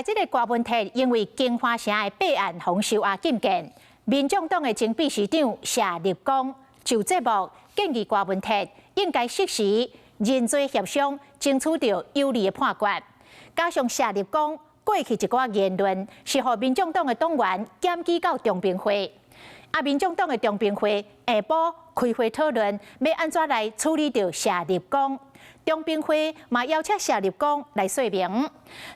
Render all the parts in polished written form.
來這個柯文哲因為京華城的弊案予收押禁見，民眾黨的前秘書長謝立功就節目建議柯文哲應該適時認罪協商，爭取著有利的判決。加上謝立功過去一寡言論是予民眾黨的黨員檢舉到中評會，啊，民眾黨的中評會下晡開會討論，欲按怎來處理著謝立功。中評會嘛邀請謝立功來說明，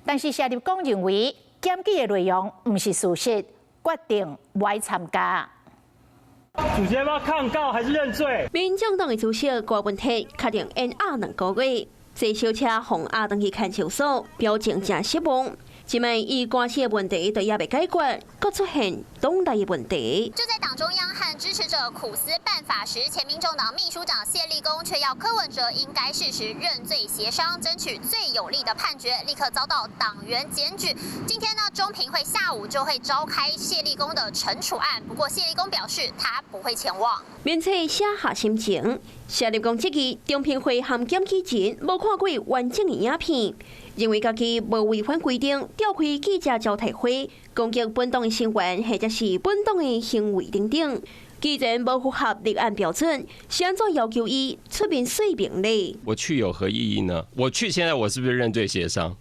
但是謝立功認為檢舉的內容毋是事實，決定袂參加。主席要不要抗告還是認罪？民眾黨的主席柯文哲確定延押2個月，坐小車予押轉去看守所，表情誠失望。這擺伊官司的問題都猶未解決，閣出現黨內的問題。就在黨中央和支持者苦思辦法時，前民眾黨秘書長謝立功卻要柯文哲應該適時認罪協商，爭取最有利的判決，立刻遭到黨員檢舉。今天呢，中評會下午就會召開謝立功的懲處案，不過謝立功表示他不會前往。面冊寫下心情，謝立功質疑中評會和檢舉人無看過完整的影片，認為家己無違反規定，召開記者招待會，攻擊本黨的成員或者是本黨的行為等等，既然無符合立案標準，是按怎要求伊出面說明呢？我去有何意義呢？我去，現在我是不是認罪協商？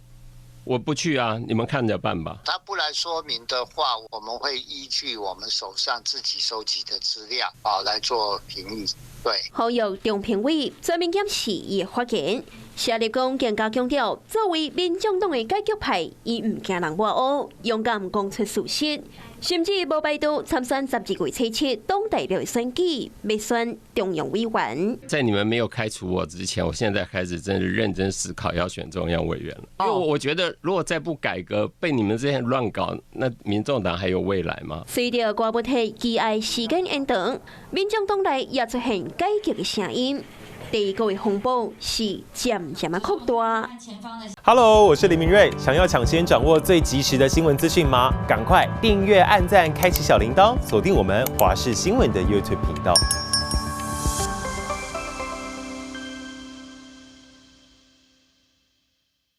我不去啊，你們看著辦吧。他不來說明的話，我們會依據我們手上自己收集的資料啊來做評議。對，呼籲中評委全面檢視伊的發言。謝立功更加強調，作為民眾黨的改革派，伊毋驚人抹烏，勇敢講出事實，甚至無排除參選12月初7黨代表的選舉，欲選中央委員。在你們沒有開除我之前，我現在開始真的認真思考要選中央委員了。因為我覺得，如果再不改革，被你們這些亂搞，那民眾黨還有未來嗎？隨著柯文哲議案時間延長，民眾黨內也出現改革的聲音。第二個風波是漸漸仔擴大。 Hello，我是林明瑞，想要搶先掌握最及時的新聞資訊嗎？趕快訂閱、按讚、開啟小鈴鐺，鎖定我們華視新聞的 YouTube 頻道。